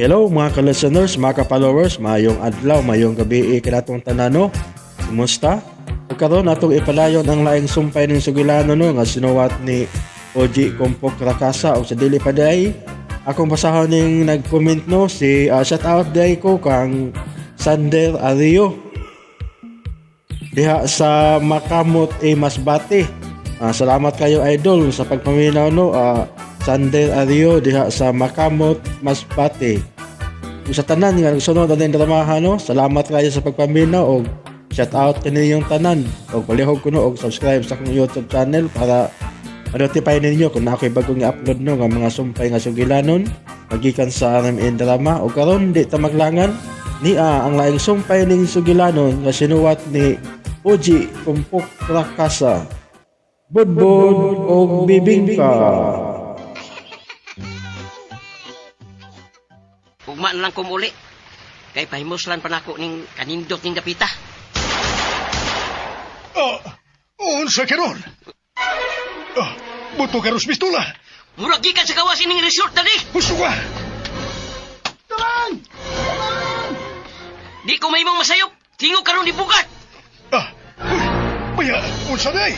Hello mga ka-listeners, mga ka-followers, maayong adlaw, maayong gabi kanatong tanan no. Kumusta? Ug karon atong ipadayon ang laing sumpay ning sugilano no nga sinuwat ni OG Kompok Rakasa og sa dili pa day akong basahon ning nag-comment no si shout out day ko kang Sander Ario diha sa Makamot e Masbate. Salamat kayo idol sa pagpaminaw no. Sander Ario diha sa Makamot Masbate. Ug sa tanan nga nagsunod aning dramahan no, salamat kayo sa pagpaminaw og shout out kaninyong tanan. Og palihog kuno og subscribe sa akong YouTube channel para ma-notify ninyo kung naa ko'y bagong i-upload no nga mga sumpay nga sugilanon magikan sa RMN drama. Og karon di ta maglangan niya ang laing sumpay ning sugilanon nga sinuwat ni Oji Kumpok Rakasa. Budbud og bibingka. Ugma na lang kumuli. Kay pahimuslan pa nako ning kanindot ning dapita. Ah, unsa karon? Ah, buto karos pistola. Murag gikan sa gawas ining resort dali. Husto ka. Di ko mahimong masayop. Tingog karon ni Bugat. Ah, uy, baya, unsa day?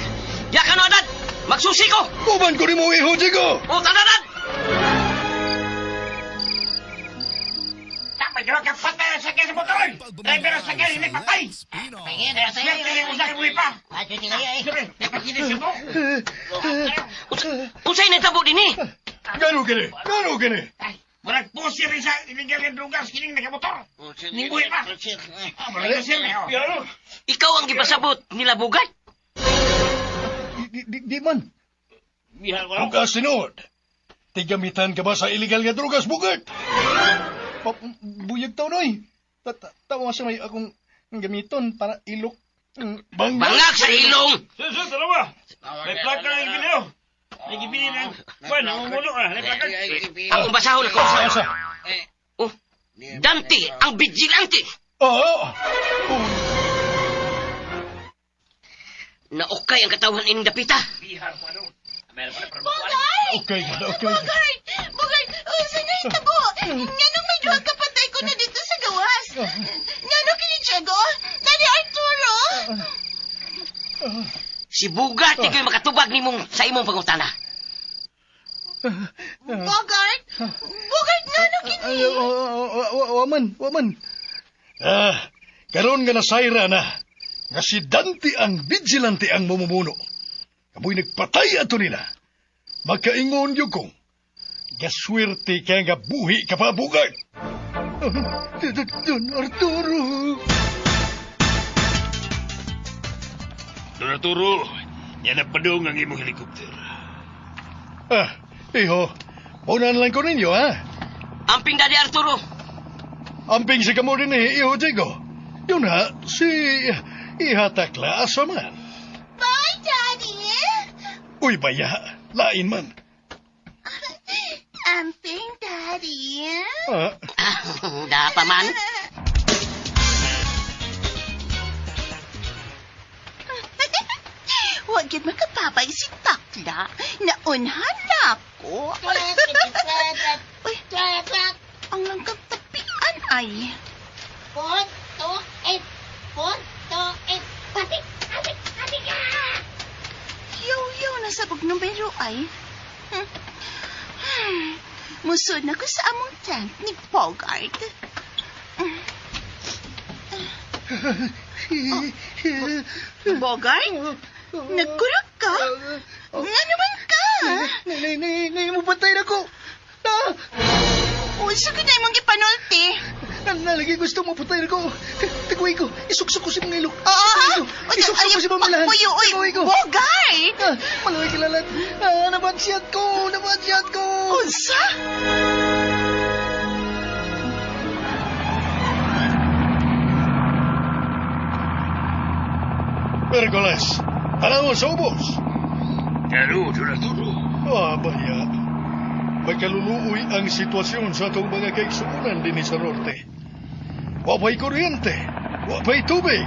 Ya kano adad. Magsusi ko. Uban ko nimo iho, Diego. O tadadad. Tapos yung kapatay sa sakyan sa motor! Driver sa sakyan, hindi patay! Swerte yung usang buhay pa! Siyempre, napasinis mo! Unsay nagtabo dinhi? Gano kini? Gano kini? Ay, murag pusir rin sa illegal nga drugas kining nakamotor! Ning buhay pa! Ah, murag pusir na oh. Ikaw ang gipasabot nila Bugat. Di, di, di man. Bukas sinuod. Tigamitan ka ba sa illegal nga drugas, Bugart? Buyag taon, oy. Tawa sa may akong gamiton para ilok. Bangag. Bangag sa ilong. Sir, sir, dalawa! May plaka ng gineo! May gibili ng... Kwan, namumuno ka! May plaka! Akong basahon ako. Asa? Oh, Dante ang vigilante. Oo. Oh. Naukay ang katawan ining dapita. Okay, okay. Bogart! Bogart! Unsa na itabo? Nganong may duha ka patay ko na dito sa gawas? Ngano kini Diego? Nani Arturo? Si Bugat di ko'y makatubag nimong sa imong pangutana. Bogart? Bogart, ngano kini? Ay, waman, waman. Ah, karon nga nasayra na. Nga si Dante ang vigilante ang mamumuno. Kamoy nagpatay ato nila. Makaingon yun kong. Gaswerte ka nga buhi ka pa, Bugart. Don Arturo. Don Arturo, yan ang padung ang imong helicopter. Ah, iho. Unan lang ko ninyo, ha? Amping Daddy Arturo. Amping si kamo din eh, iho, Diego. Yun ha, si ihatakla asa man. Bye, Daddy! Uy, baya, lain man. Amping, Daddy. Ah, Ah, dapa man. Huwag yun makapapay si Takla. Naunhan na ako. Uy, ang langkang tapian ay. 4, 2, 8, 4, 2, 8. Pati, ati, ati ka! Yaw-yaw na sabog numero ay. Musod na ko sa among tent ni Bogart. Oh. Bogart? Nagkurap ka? Nga naman ka? Nay, nay, nay, mo patay na ko. Ah, Unsa ka na imong gipanulti? nalagi gusto mo patay na ko. Tagway ko, isuksok ko si mga ilok. Oo. Isuksok ko si mga Uy, uy, Tagway ko. Bogart! Ah, maluwi kilalat. Ah, nabansyat ko, nabansyat ko. Unsa? Hercules, tanaw sa ubos. Hello, Don Arturo. Ah, baya. Magkaluluoy ang sitwasyon sa atong mga kaigsuonan dinhi sa norte. Wa pa'y kuryente, wa pa'y tubig.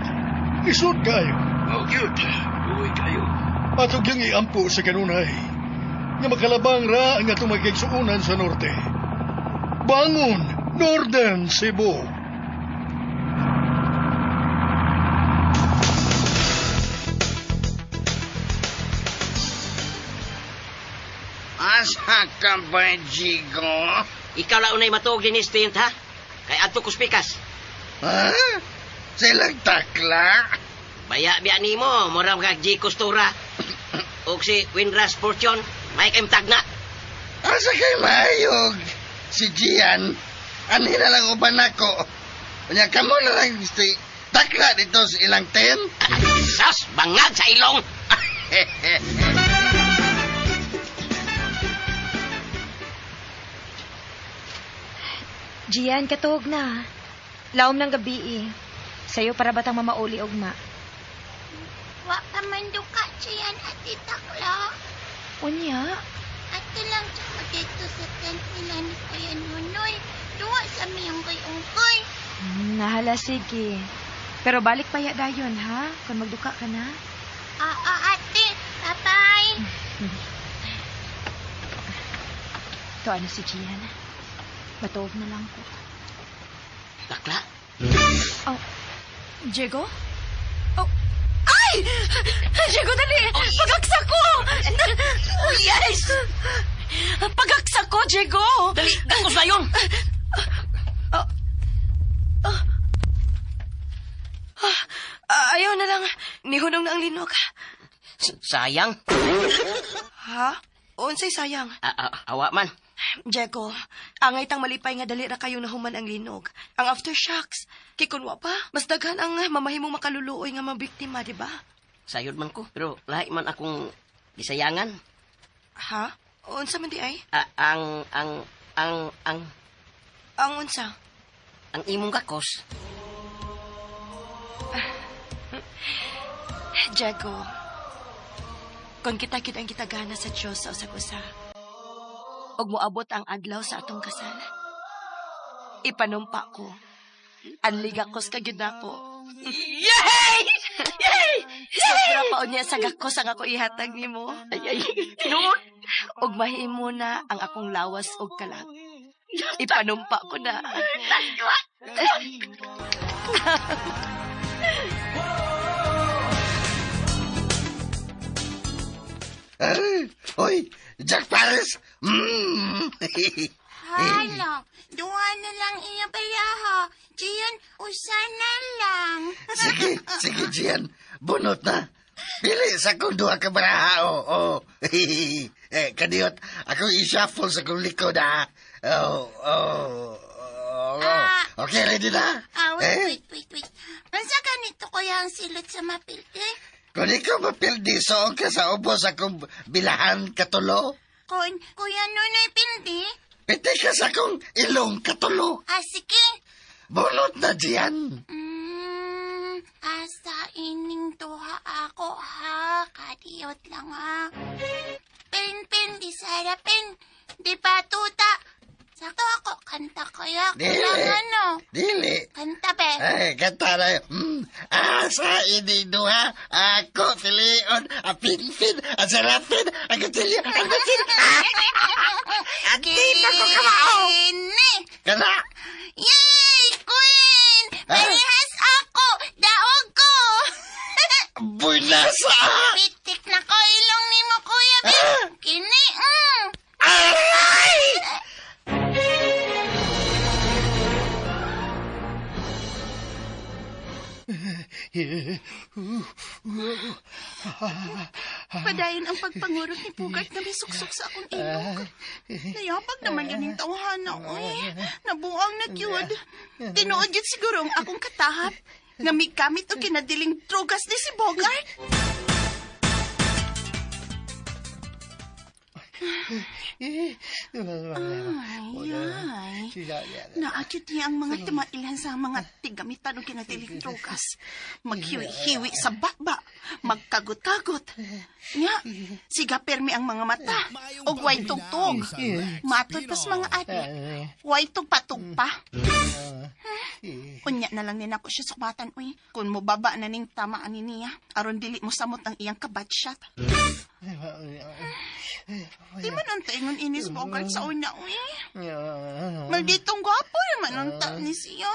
Isod kayo. Oh, cute. Uy, kayo. Atong yung iampo sa kanunay. Nga makalabang ra ang atong mga kaigsuonan sa norte. Bangon! Northern Cebu. Asa ka ba, Jigo? Ikaw la unay matuog din tent ha. Kay adto ko spikas. Ha? Silang takla? Baya biya nimo, murag kag G Costura. Og si Winras Fortune, Mike M Tagna. Asa kay mayog? Si Gian, ani na lang uban ako. Unya kamo na lang si takla dito sa ilang tent? Sas, bangag sa ilong. Gian, katuog na. Laom ng gabi eh. Sa'yo para batang mamauli ugma. Wa pa man duka siyan, Ate Takla. Unya? Ato lang ko dito sa tent nila ni Kuya Nunoy. Duwa sa miyong kay Ungkoy. Nahala, sige. Pero balik pa ya dayon, ha? Kung magduka ka na. Oo, ate. Bye-bye. To ano si Gian? Matuog na lang ko. Takla. Oh, Diego? Oh, ay! Diego, dali! Pagaksa ko! Oh, yes! Pagaksa ko, Diego! Dali, dangos na yun. Ayaw na lang. Nihunong na ang linog. Sayang. Ha? Unsay sayang. Awa man. Diego, angay tang malipay nga dali ra kayong nahuman ang linog. Ang aftershocks. Kay kun wa pa, mas daghan ang mamahimong makaluluoy nga mabiktima, di ba? Sayod man ko, pero lahi man akong gisayangan. Ha? Unsa man di ay? Ah, ang ang ang ang Ang unsa? ang imong gakos. Diego, kung kita kit ang kitagana sa Diyos sa usag-usa, ug moabot ang adlaw sa atong kasal, ipanumpa ko, anliga ko sa kagid nako. Yay! Yay! Sobra pa unya sa gakos ang ako ihatag nimo. Ay, ay, tinuod. Ug mahimo na ang akong lawas og kalag. Ipanumpa ko na. Ay, Oy, Jack Paris! Mm. Hala, duwa na lang iya bayaha. Gian, usa na lang. Sige, sige, Gian. Bunot na. Pili sa kong duha ka baraha, oo. Oh, eh, kadiyot, ako i-shuffle sa kong likod, ha. Oh, oh, oh. Ah. Okay, ready na? Ah, wait, eh? wait, wait, wait. Unsa ganito kuya ang silot sa mapilti? Kung ikaw mapildi, soong ka sa ubos akong bilahan katulo. Kun, Kuya Nunoy pildi? Piti ka sa akong ilong katulo. Ah, sige. Bunot na, Gian. Asa ining duha ako ha. Kadiyot lang ha. Pin, pin, di sarapin. Di patuta. Sakto ako, kanta kaya. Dili. Kulang ano. Dili. Kanta be. Ay, kanta na yun. Asa ini duha, ako, pilion, a pinpin, a sarapin, a kutsilyo, a kutsilyo. Ati na ko kamao. Kini. Kana, Yay! Queen! Ah? Parehas ako! Daog ko! bunasa. Pitik na ko ilong ni mo, Kuya Bill. Ah? Kini, Aray! Padayon ang pagpangurot ni Pugart na may suksok sa akong ilong. Nayapag naman yun yung tawhana, oy. Nabuang na gyud. Tinuod yun siguro ang akong katahap. Nga migamit o kinadiling drogas ni si Bogart. Ay, ay. Naakit niya ang mga timailan sa mga tigamitan o kinatiling drogas. Maghiwi-hiwi sa baba, magkagot-kagot. Nga, siga permi ang mga mata, o way tugtog. Matod pas mga ate, way tugpatug pa. Unya na lang nina ko siya sukbatan, uy. Kung mo baba na ning tama ani niya, aron dili mo samot ang iyang kabatshot. Di man unta ingon inis Bogart sa una, uy. Malditong gwapo naman unta ni siya.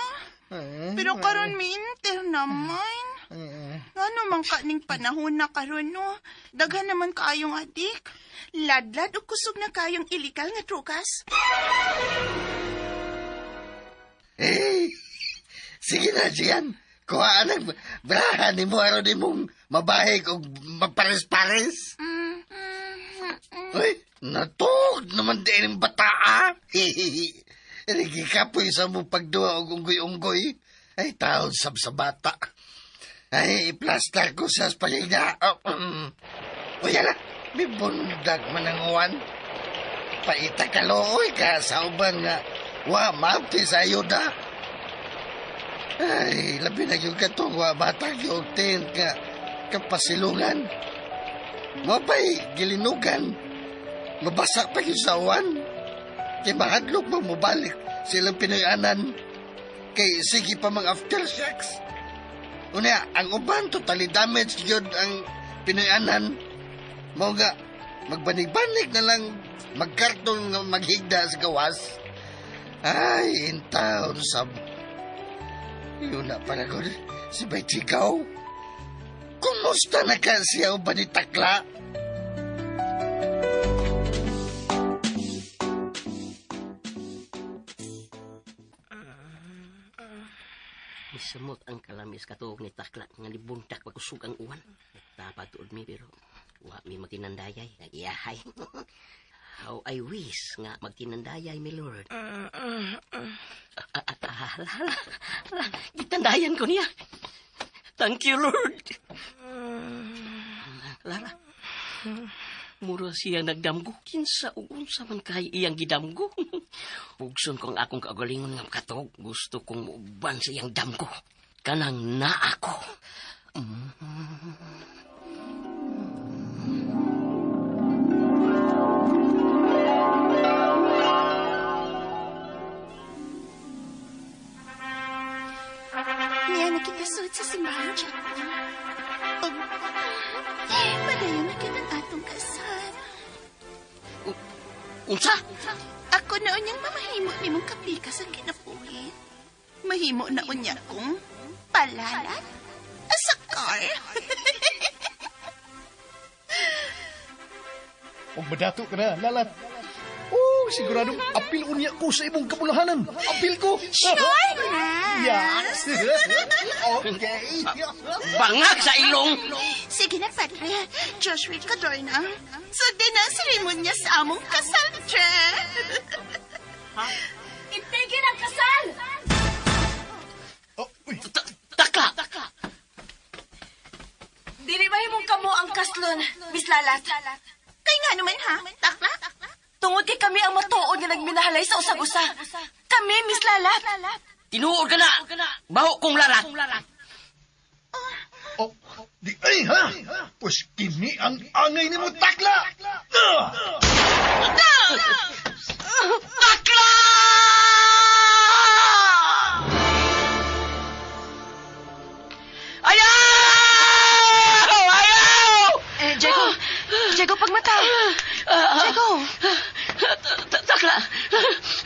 Pero karon may inter naman. Ngano man ka ning panahon na karon no? Daghan naman kaayong adik. Ladlad og kusog na kayong illegal nga drugas. Eh, sige na, Gian. Kuhaan ang brahan ni mo aron nimong mabahig og mapares-pares. Uy, natug naman din ang bata, ah. Nagikapoy sa mo pagduwa og unggoy-unggoy. Ay, taon sab sa bata. Ay, iplastar ko sa palida. Oh, Uy, ala, may bundag man ang uwan. Paita ka looy ka sa uban nga. Wa, mapi sa ayuda. Ay, labi na yung katong wa batag yung tent nga kapasilungan. Mo pa'y gilinugan. Mabasa pa yung sawan. Kay mahadlok mo mobalik silang Pinoyanan. Kay sige pa mga aftershocks. Unya, ang uban totally damaged yun ang Pinoyanan. Mo nga, magbanig-banig na lang magkarton nga maghigda sa gawas. Ay, in town sab. Yun na pala ko, si Baychikaw. Kumusta na ka siya ba ni Takla? Misamot ang kalamis katuog ni Takla nga nibuntak pagkusog ang uwan. Nagtapad tuod mi pero wa mi magtinandayay. Nagiyahay. How I wish nga magtinandayay, my lord. Hala, hala, hala. Gitandayan ko niya. Thank you, Lord. Lara, mura siya nagdamgo. Kinsa ug unsa man kay iyang gidamgo. Pugson ko ang akong kaugalingon nga makatog. Gusto kong muuban sa iyang damgo. Kanang naa ko. Niya nakikasuot sa simbahan, Jack. Og, padayon na kitang atong kasal. Unsa? Ako na unyang mamahimo ni mong kapika sa kinabuhi. Mahimo na unya kong palalat asakar. Og madato ka na, lalat. Oh, siguradong apil unya ko sa imong kabulahanan. Apil ko. Sure na! Yes. Okay. Bangag sa ilong! Sige na, padre. Joshua Cadorna. Sundin na ang seremonya sa among kasal, tre. Itigil ang kasal! Oh, uy. Takla! Dili ba himong kamo ang kaslon, Miss Lalat? Kay nga naman, ha? Takla? Tungod kay kami ang matuod nga nagminahalay sa usag-usa. Kami, Miss Lalat. Tinuod ka na! Baho kong lalat! Oh, di ay ha. Pues kini ang angay nimo takla. Ah! Takla! Ayaw! Ayaw! Eh, Diego, Diego, pagmata. Diego. Takla,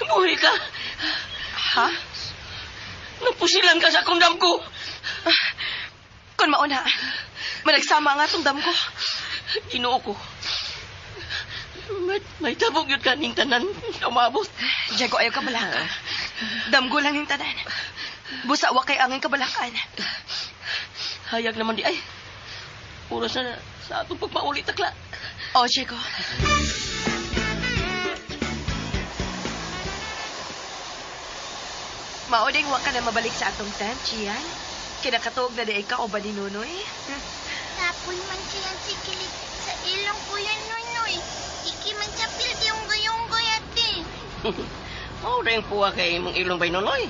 buhi ka. Ha? Napusilan ka sa akong damgo. Kung mauna, managsama nga itong dam ko. Ginoo ko. May tabog yun kaning tanan. Umabot. Diego, ayaw kabalaka. Damgo lang yung tanan. Busa, wa kay angin kabalakan. Hayag naman di ay. Oras na sa atong pagpauli, takla. Oh, Diego. Mauding wa ka na mabalik sa atong tent, Gian. Kinakatuog na di ka o ba ni Nunoy? Tapoy man siya si kilig sa ilong Kuya Noynoy. Iki man siya pildi yung gayong ate. Mao rin puwa kay imong ilong bay Nonoy.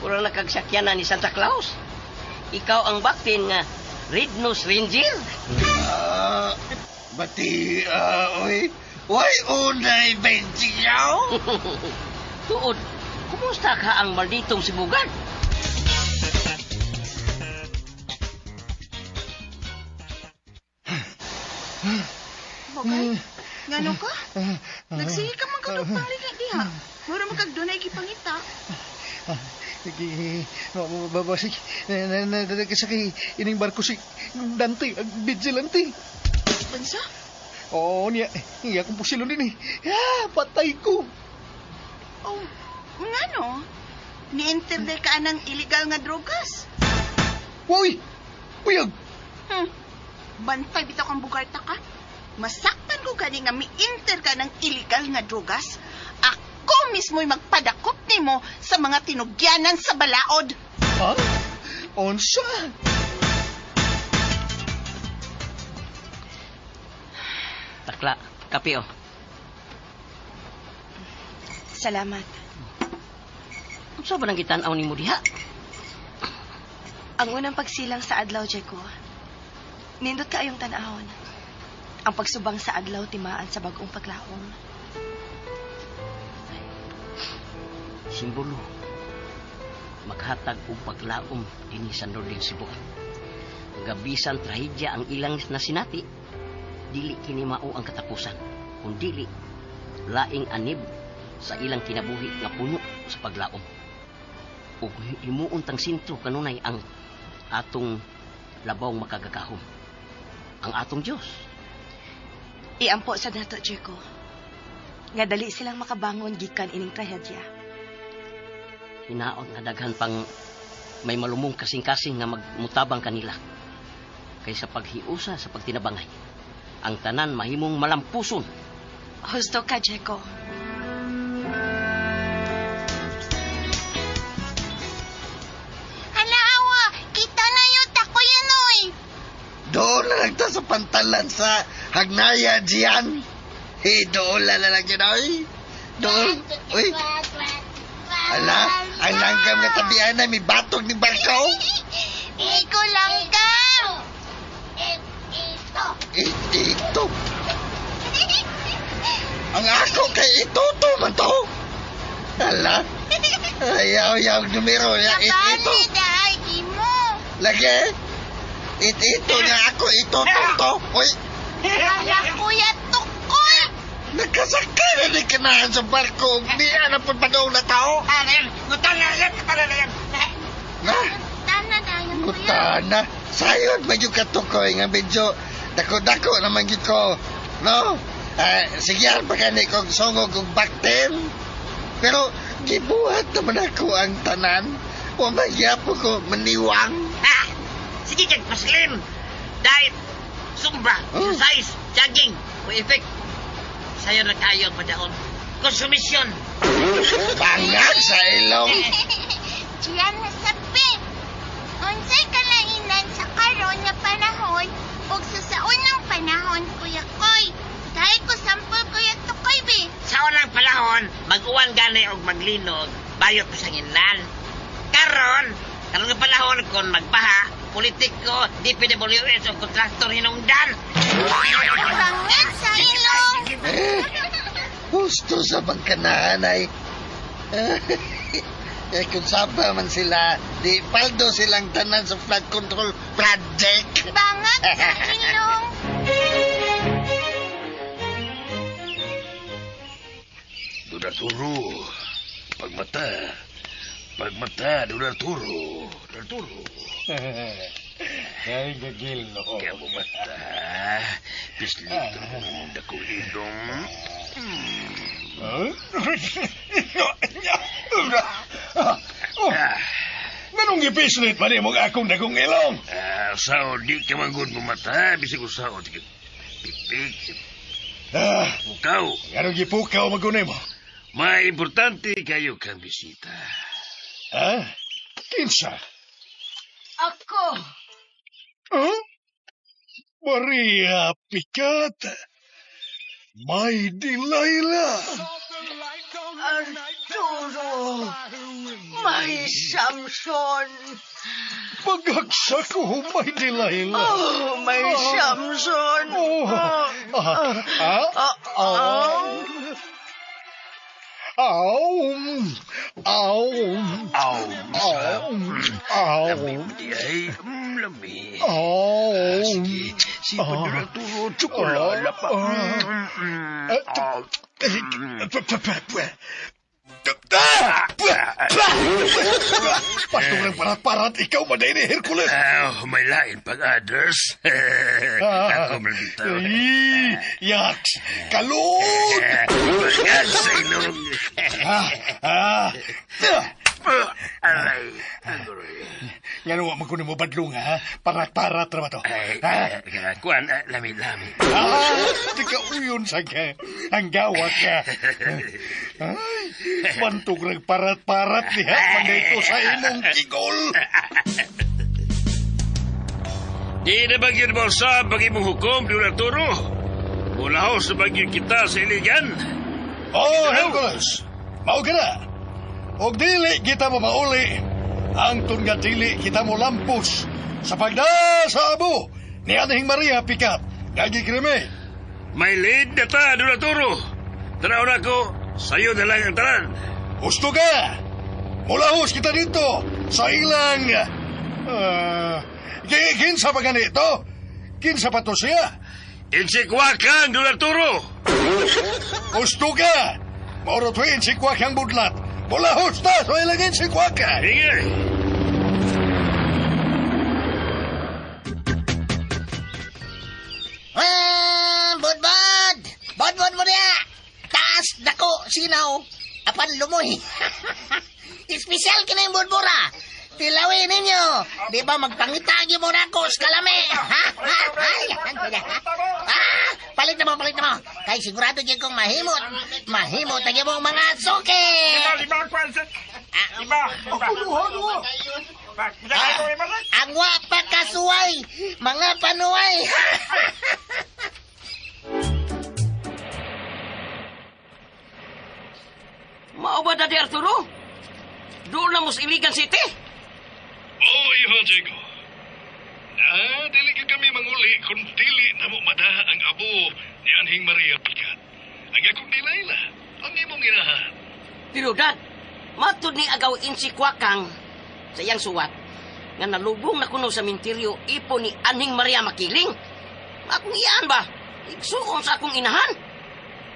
Pura nakagsakyanan ni Santa Claus. Ikaw ang baktin nga Red Nose Ranger. Ah, bati, oy. Why unay benchiyaw? Tuod, kumusta ka ang malditong sibugan? Bogart? Ngano ka? Nagsige ka man katong pangliga diha. Mura man kag dunay gipangita. Babasik, nakasakay ining barko si Dante, ang vigilante. Unsa? Oo, niya, iya kong pusilon din eh. Ah, patay ko. Oh, ngano? Ni-enter day ka anang illegal nga drogas. Uy! Uyag! Bantay bitaw kang bugarta ka. Masakpan ko gani nga mi-enter ka ng illegal nga drogas. Ako mismo'y magpadakop nimo sa mga tinugyanan sa balaod. Ha? Unsa? Takla, kape oh. Salamat. Unsa ba nang gitan-aw nimo diha? Ang unang pagsilang sa adlaw, Jeko. Nindot kaayong tan-awon. Ang pagsubang sa adlaw timaan sa bag-ong paglaom. Simbolo. Maghatag og paglaom dinhi sa Northern Cebu. Gabisan trahedya ang ilang nasinati, dili kini mao ang katapusan, kun dili laing anib sa ilang kinabuhi nga puno sa paglaom. Ug himuon tang sentro kanunay ang atong labaw makagagahom, ang atong Dios. Iampo sa nato, Jeko. Nga dali silang makabangon gikan ining trahedya. Hinaot nga daghan pang may malumong kasing-kasing nga magmutabang kanila. Kaysa paghiusa sa pagtinabangay, ang tanan mahimong malampuson. Husto ka, Jeko. Hala, awa, kita na yun, tako yan, oy. Doon na lang ta sa pantalan sa Hagnaya, Gian. Hey, doon na lang yun, oy. Doon. Uy. Ala, ang langgam nga tabian na may batog ni barko. Iko langgam. Ito. Ang ako kay ituto man to. Ala. Ayaw, ayaw, numero. Ya, it, ito. Kabali dahil imo. Lagi. It, ito nga ako, ito, to, to. Uy, Ala, kuya, tukoy. nakasakay na ni kanahan sa barko. Di na po panoong na tao. Na, Tana dayon, kuya. Ngutana. Sayod man yung katukoy nga medyo dako-dako naman gyud ko. No? Sige pa kani kog songog og bakten. Pero gibuhat naman ako ang tanan. Wa man gyapon ko maniwang. Ha! Sige kag paslim. Diet, zumba, Oh. exercise, jogging, o effect. Sayo na kayo ang padaon. Konsumisyon. Bangag sa ilong. Diyan na sabi. Unsay kalainan sa karon nga panahon ug sa saunang panahon, Kuya Koy. Dahil ko sampol, Kuya Tukoy, be. Sa unang panahon, mag-uwan gani og maglinog, bayot pa sa nginlan. Karon, karon nga panahon kon magbaha, politiko, DPWH o kontraktor hinungdan. Bangag sa ilong. Eh, husto sa bangkanahan ay. Eh, kung saba man sila, di paldo silang tanan sa flood control project. Bangag sa ilong. Don Arturo, pagmata. Pagmata, Don Arturo. Don Arturo. Ay, gagil, no. Kaya bumata. Pislito kong dakong ilong. Oh, nganong gipislit pa nimo akong dagong ilong? Sao di ka man gud bumata, bisag usaon sige. Pipik, Ah, pukaw. nganong gipukaw magunay mo? May importante kayo kang bisita. Ha? Kinsa? Ako! Huh? Maria Picat. May Delilah. Arturo! May Samson! Paghagsa ko, may Delilah. Oh, may Samson! Oh. Ah, ah, ah. Aw. Aw. Aw, Aw. Aw. Lami di ay. Lami. Aw. Sige, sipon Don Arturo. Oh, tsokolala pa. Pastong ng parat-parat, ikaw maday ni Hercules. Ah, may lain pag others. Ako man bitaw. Ay, Yaks! Kalod! Pagad sa ilong. Ah, ah. Aray, agoy. Nga nawa man ko mo badlong, ha? Parat-parat ra ba to? Ay, Ha? kuan, lami-lami. Ah, tika uyon sa ka. Ang gawat ka. Ay, bantog ng parat-parat niya. Pandito sa imong kigol. Di na ba gyud mo sa pag imong hukom, Don Arturo? Mulahos na ba gyud kita sa iligan? Oh, Hercules! Mao ka na. Og dili kita mo mauli. Ang nga dili kita mo lampos sa pagda sa abo ni Anhing Maria Picat. Gagi krime. May lead na ta, Don Arturo. Tanaw na ko, sayo na lang ang tanan. Gusto ka! Mulahos kita dito sa ilang... kinsa pa ganito? Kinsa pa to siya? Insikwakang, Don Arturo! Gusto ka! Mauro to insikwakang budlat. Mulahos ta sa ilang insikwaka! Hingi! Ah, budbud! Budbud mo niya! Taas, dako, sinaw, apan lumoy. Espesyal ka na yung budbura. Tilawin ninyo. Di ba magpangitagi mo na ako sa kalami? Ah, palit na mo, palit na mo. Kay sigurado dyan kong mahimot. Mahimot na mo mga suki. Ah, ang wa pa kasuway, mga panuway. Mao ba, Daddy Arturo? Doon na mo sa Iligan City? Oo, iho, Diego. Na, dili ka kami manguli kung dili na mo madaha ang abo ni Anhing Maria Picat. Ang akong Delilah, ang imong inahan. Pero dad, matud ni agaw insikwakang sa iyang suwat nga nalubong na kuno sa minteryo ipo ni Anhing Maria Makiling. Akong iyaan ba? Igsuon sa akong inahan.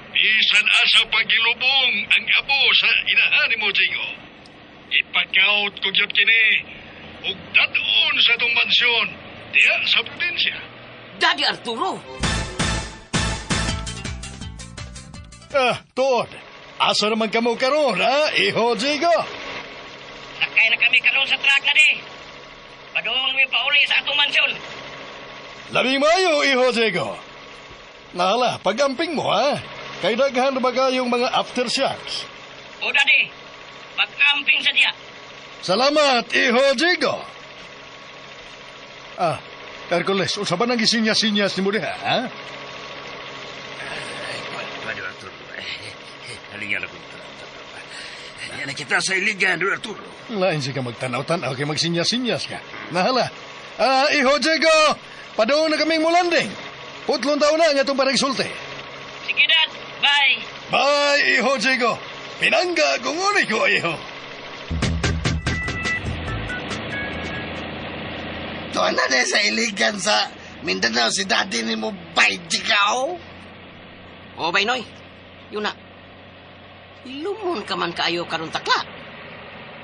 Bisan asa pagilubong ang abo sa inahan mo, Diego. Ipakaut ko gyud kini ug dad-on sa itong mansyon diya sa probinsya. Daddy Arturo, Ah, tuod. Asa naman kamo karon, ha? Iho, Diego. sakay na kami karon sa truck na di. Padung mi pauli sa atong mansyon. Labing mayo, iho, Diego. Nahala, pag-amping mo, ha? Kay daghan na ba kayong mga aftershocks? O daddy, pag-amping sa diya. Salamat, iho, Diego. Ah, Hercules, unsa ba nang gisinyas-sinyas ni mo diha, ha? Ay, kuan, kuan, Don Arturo. Halingan ako. Yan na kita sa iligan, Don Arturo. Lain siya ka magtanaw-tanaw kay magsinyas-sinyas ka. Nahala. Ah, iho, Diego, padoon na kaming mulanding. Putlong taon na ang atong paragsulti. Sige dad, bye. Bye, iho, Diego. Pinangga kung uni ko, iho. Tuwan na din sa iligan sa Mindanao si daddy ni mo bay, Jigaw. O bay Noy, yun na. Ilumon ka man kaayo karon takla.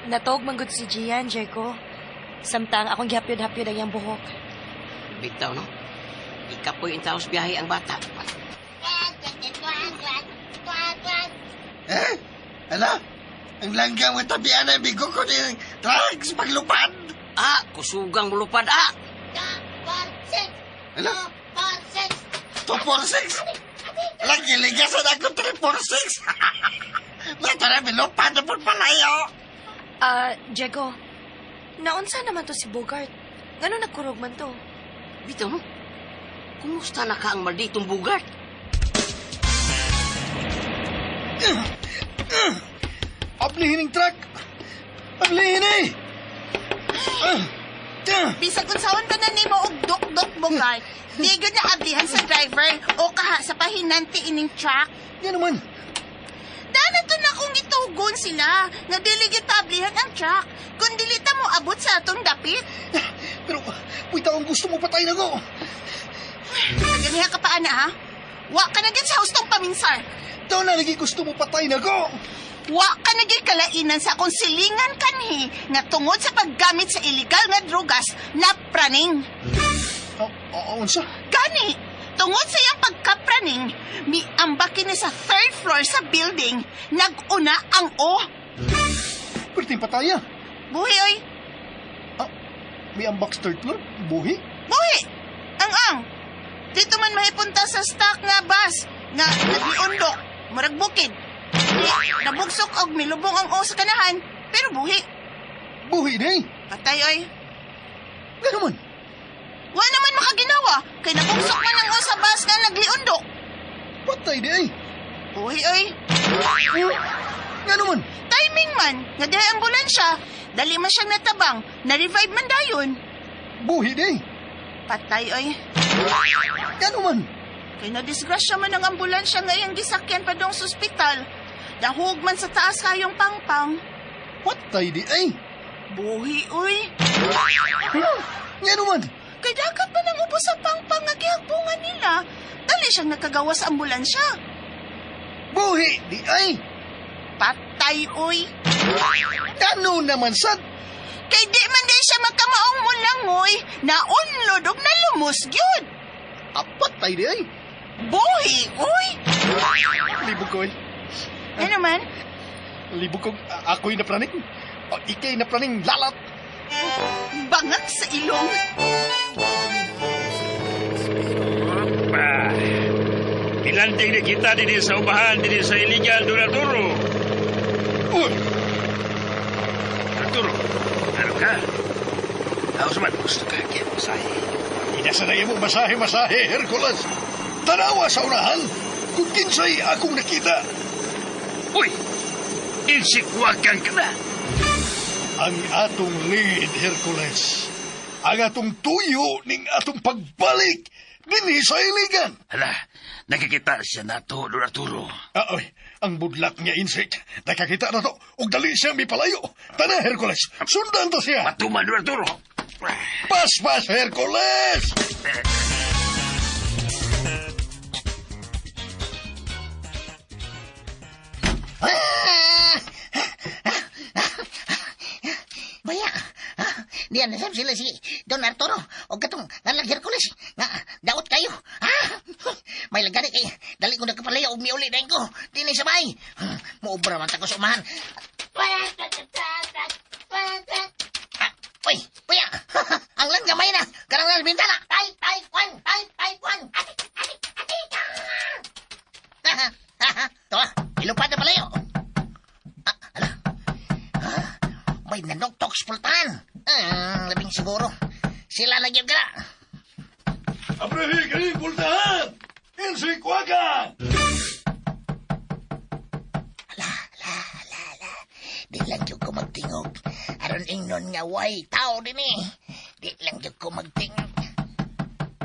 Natog man gud si Gian, Jeko. Samtang akong gihapyod-hapyod ang iyang buhok. Bitaw no. Ikapoy in taos biyahe ang bata. Eh? Ano? Ang langgam nga tabian na bigo ko ni drugs paglupad. Ah, kusugang mulupad ah. Ano? 246? Lagi ligasan ako 346. Mata na bilupad na po palayo. Ah, Diego. Naunsa naman to si Bogart? Ngano nagkurog man to? Bitaw no. Kumusta na ka ang malditong Bogart? Ablihin ang truck! Ablihin eh! Bisag unsaon ka na nimo og duk-duk Bogart. Di gyud na ablihan sa driver o kaha sa pahinanti ining truck. Yan naman. Dana to na kung gitugon sila nga dili gyud pablihan ang truck. Kung dili ta mo abot sa atong dapit. Pero, uy, taong gusto mo patay na ko. Ganiha ka pa, ana, ha? Wa ka na gid sa hustong paminsar. Daw na lagi gusto mo patay na ko. Wa ka na gid kalainan sa akong silingan kanhi nga tungod sa paggamit sa illegal nga drugas na praning. Oh, oh, unsa? Gani, tungod sa iyang pagkapraning, miamba kini sa third floor sa building, nag-una ang O. Perting pataya. Buhi, oy. Ah, may ambak sa third floor? Buhi? Buhi! Ang-ang! Dito man mahipunta sa stock nga bus nga nagliundok, murag bukid. Di, nabugsok og milubong ang O sa kanahan, pero buhi. Buhi day. Patay, oy. Gano man. Wa naman makaginawa, kay nabugsok man ang O sa bus nga nagliundok. Patay day. Buhi, oy. Gano man. Timing man, nga dihay ambulansya, dali man siyang natabang, na-revive man dayon. Buhi day. Patay, oy. Gano man. Kay na-disgrasya man ang ambulansya nga iyang gisakyan pa dong sa ospital. Dahug man sa taas kayong pangpang. Patay di ay. Buhi, uy. Huh? Ngano man. Kay dakat pa nang upo sa pangpang nga gihagbungan nila. Dali siyang nakagawa sa ambulansya. Buhi di ay. Patay, uy. Gano naman sad. Kay di man din siya makamaong mulangoy, naunlod og nalumos gyud. Ah, patay di ay. Buhi, uy. Libog ko eh. Ano man? Libog ko ako'y napraning. O, ikay napraning lalat. Bangag sa ilong. Opa! Ilanding na kita dinhi sa ubahan, dinhi sa iligan, Don Arturo. Uy, Arturo, ano ka? Ako sa man, gusto ka kaya masahe. Inasanay mo masahe-masahe, Hercules. Tanawa sa unahan kung kinsay akong nakita. Uy! Insikwakan ka na! Ang atong lead, Hercules. Ang atong tuyo ning atong pagbalik dinhi sa iligan. Hala, nakikita siya nato, Don Arturo. Ah, oy, ang budlak niya insect. Nakakita na to. Ug dali siya mipalayo. Tana, Hercules. Sundan to siya. Matuman, Don Arturo! Paspas, Hercules! Baya, diyan na sila si Don Arturo o katong ngalang Hercules nga daot kayo. Ha? May lagari kay dali ko nagkapalaya og miuli na ko. Dili sa bay. Muobra man ta ko sa umahan. Ah, uy, kuya. Ang lang gamay na. Karang na bintana. Tay, tay, kwan, tay, tay, kwan. Ati, ati, ati. To, ilupad na palayo. Ah, ala. Ah, may nanoktok pultahan. Ah, labing siguro. Sila lagi ka na. Aprehi kini pultahan! Insikwakan! Di lang jud ko magtingog. Aron ingnon nga way tao din eh. Di lang jud ko magtingog.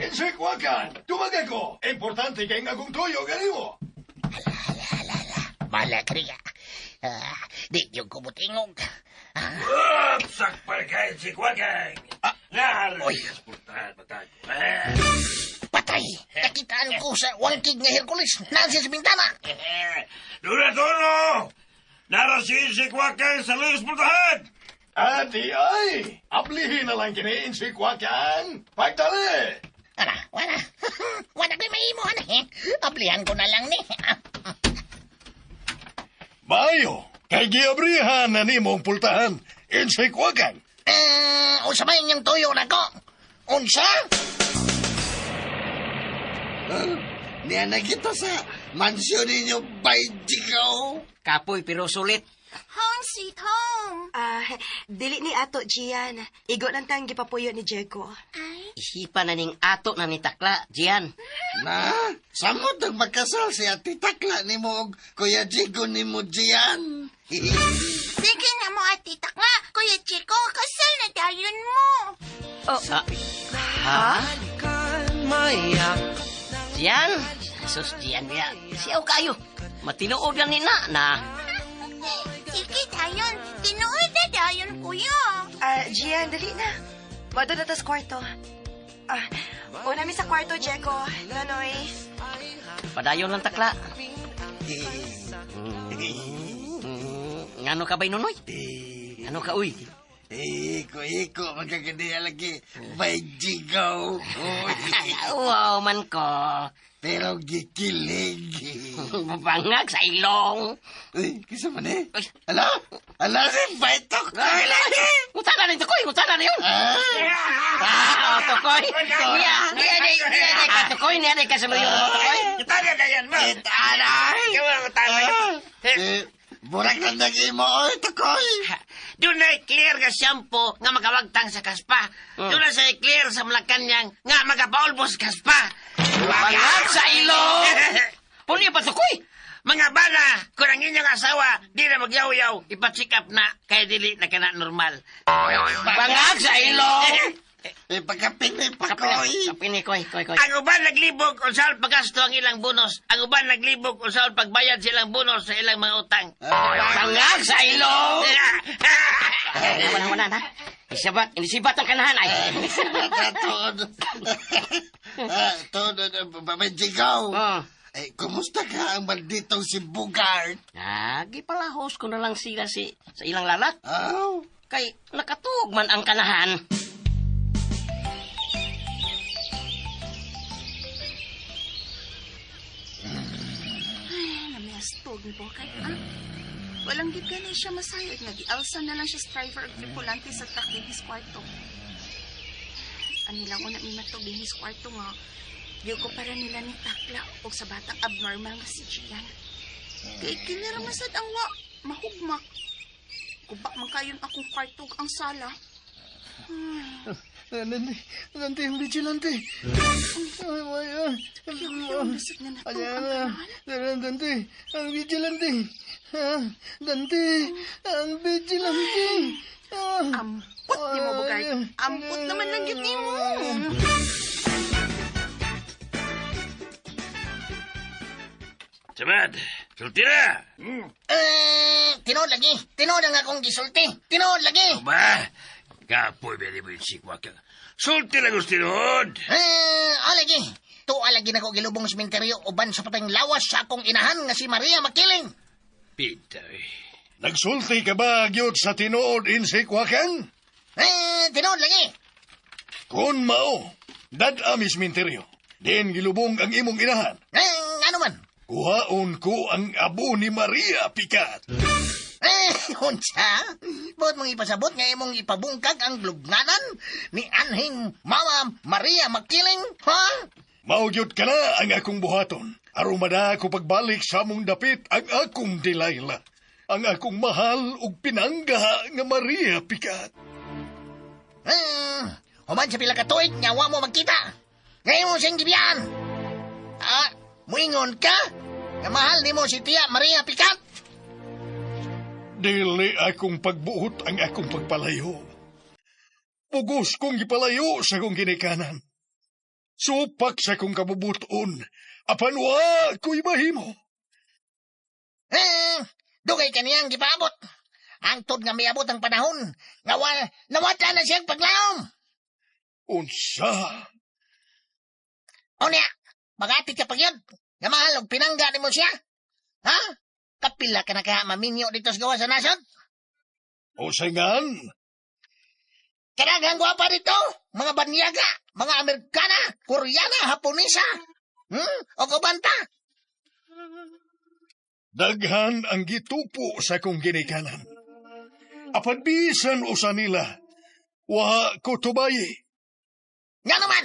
Insikwakan! Tumagay ko! Importante kay ang akong tuyo kanimo. Bala ka niya. Ah, di jud ko mutingog. Up! Sakpal ka, insikwakan! Ah! Uy. Pultahan, matago. Ah! Patay! Nakitaan ko sa wangkig nga Hercules. Nasa sa bintana. Don Arturo! Nara si insikwakan sa luis pultahan! Ati ay! Ablihin na lang kini insikwakan! Pagdali! Ana, wala. Wala ko'y mahimo, ana. eh. Ablihan ko na lang ni. Mayo! Kay giabrihan na nimo ang pultahan. Insikwakan! Eh, unsa may inyong tuyo na ko? Unsa? Niya na kita sa mansyon ninyo, bay Jigo. Kapoy pero sulit. Home sweet home. Ah, dili ni ato, Gian. Igo lang tang gipapuyo ni Diego. Ay, Isipan na ning ato na ni Takla, Gian. Na, samot ang magkasal si Ate Takla ni mo og Kuya Jigo ni mo Gian. sige na mo ati Takla. Kuya Chico, kasal na dayon mo. Sa... Ha? Gian? Sus, Gian, ya. Siyaw kayo. Matinuod lang ni na, na. Sige dayon, tinuod na dayon kuya. Ah, Gian, dali na. Mado na tas kwarto. Ah, una mi sa kwarto, Jeko. Nonoy. Padayon lang takla. Ngano ka ba'y Nonoy? Ano ka, uy? Iko-iko, magkagandiya lagi. May jigaw. Wow man ko. Pero gikilig. Bangag sa ilong. Uy, kisa man eh. Ala, ala si Baitok. Ay, lagi. Ngutana ni Tukoy, ngutana na yun. Ah, Tukoy. Niya, niya, niya, niya, ka Tukoy, niya, niya, ka sa mga Tukoy. Tama na yan, ma. Itana. Tama Eh, burak na nag-imo, oy, Tukoy. Doon na clear nga shampoo nga makawagtang sa kaspa. Doon na sa clear sa Malacanang nga makapaulbos kaspa. Bangag sa ilong. Puni pa Tukoy. Mga bana, kung ang inyong asawa di na magyaw-yaw, ipa-check up na kay dili na kana normal. Bangag sa ilong. Eh, pagkapin pa, Koy. Kapini, koy, koy, koy. Ang uban naglibog unsaon paggasto ang ilang bonus. Ang uban naglibog unsaon pagbayad sa ilang bonus sa ilang mga utang. Bangag sa ilong. Wala, wala na. Isibat, inisibat ang kanahan ay. Tuod. Tuod, may jigaw. Eh, kumusta ka ang malditong si Bugart? Ah, gipalahos ko na lang sila si sa ilang lalat. Oh. Kay nakatuog man ang kanahan. Ay, namiastog ni Bokay, ah. Walang gid gani siya masayod. Nagialsa na lang siya sa driver ug tripulante sa truck din his kwarto. Ani lang una mi matog din his kwarto nga. Di ko para nila ni Takla og sa batang abnormal nga si Gian. Kay kiniramasad ang wa, mahugmak. Guba man kayon akong kwarto ug ang sala. Dante, Dante, ang vigilante. Ay, ay, ay. Nasad na natug ang kanahan. Dante, ang vigilante. Ah, Dante, ang vigilante. Ampot ni mo, Bugart. Ampot naman lang yun ni mo. Samad, sulti na. Eh, tinuod lagi. Tinuod ang akong gisulti. Tinuod lagi. Ba, kapoy ba mo yung sikwa ka. Sulti lang gusto tinuod. Eh, ah, lagi. Tuwa lagi nako gilubong sementeryo uban sa pateng lawas sa akong inahan nga si Maria Makiling. Pita, eh. Nagsulti ka ba gyud sa tinuod insikwakan? Eh, tinuod lagi. Kun mao, dad-a misminteryo. Din gilubong ang imong inahan. Eh, ano man? Kuhaon ko ang abo ni Maria Picat. Eh, unsa? Buot mong ipasabot nga imong ipabungkag ang lubnganan ni anhing Mama Maria Makiling, ha? Mao gyud ka na ang akong buhaton. Aron mada ko pagbalik sa among dapit ang akong Delilah. Ang akong mahal ug pinangga nga Maria Picat. Human sa pila ka tuig nga wa mo magkita. Ngayon mo siyang gibiyaan. Ah, muingon ka? Nga mahal nimo si Tia Maria Picat? Dili akong pagbuot ang akong pagpalayo. Pugos kong gipalayo sa akong ginikanan. Supak sa akong kabubuton, apan wa ko'y mahimo. Eh, dugay kaniyang gipaabot. Angtod nga miabot ang panahon, nga nawala na siyang paglaom. Unsa? Unya, magati ka pagyud. Nga mahal og pinangga nimo siya. Ha? Kapila ka na kaya maminyo dito sa gawa sa nasod? O singan? Kadaghang gwapa dito, mga banyaga, mga Amerikana, Koreana, Haponesa. O kubanta. Daghan ang gitupo sa akong ginikanan. Apan bisan usa nila, wa ko tubayi. Nga naman!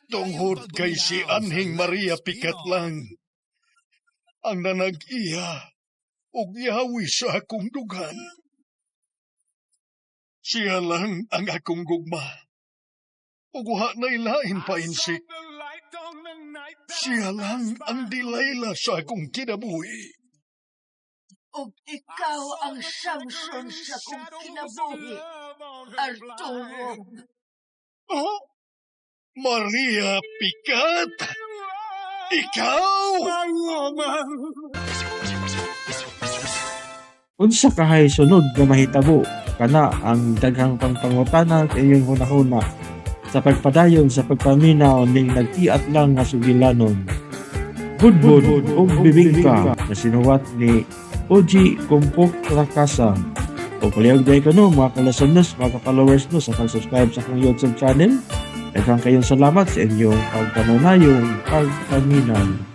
Tunghod kay si Anhing Maria Picat lang ang nanag-iya og yawi sa akong dughan. Siya lang ang akong gugma. Ug wa na'y lain pa insik. Siya lang ang Delilah sa akong kinabuhi. Ug ikaw ang Samson sa akong kinabuhi, Arturo. Oh, Maria Picat! Ikaw! Unsa kahay sunod nga mahitabo kana ang daghang pangpangutana sa inyong hunahuna. Sa pagpadayon sa pagpaminaw ning nagtiat lang nga sugilanon. Budbud ug Bibingka na sinuwat ni Ogie Compoc Racasa. O palihog diay ko no, mga kalasanos, mga ka-followers no, sa pag-subscribe sa akong YouTube channel. Daghang kayong salamat sa inyong pagpanunayong pagpaminaw.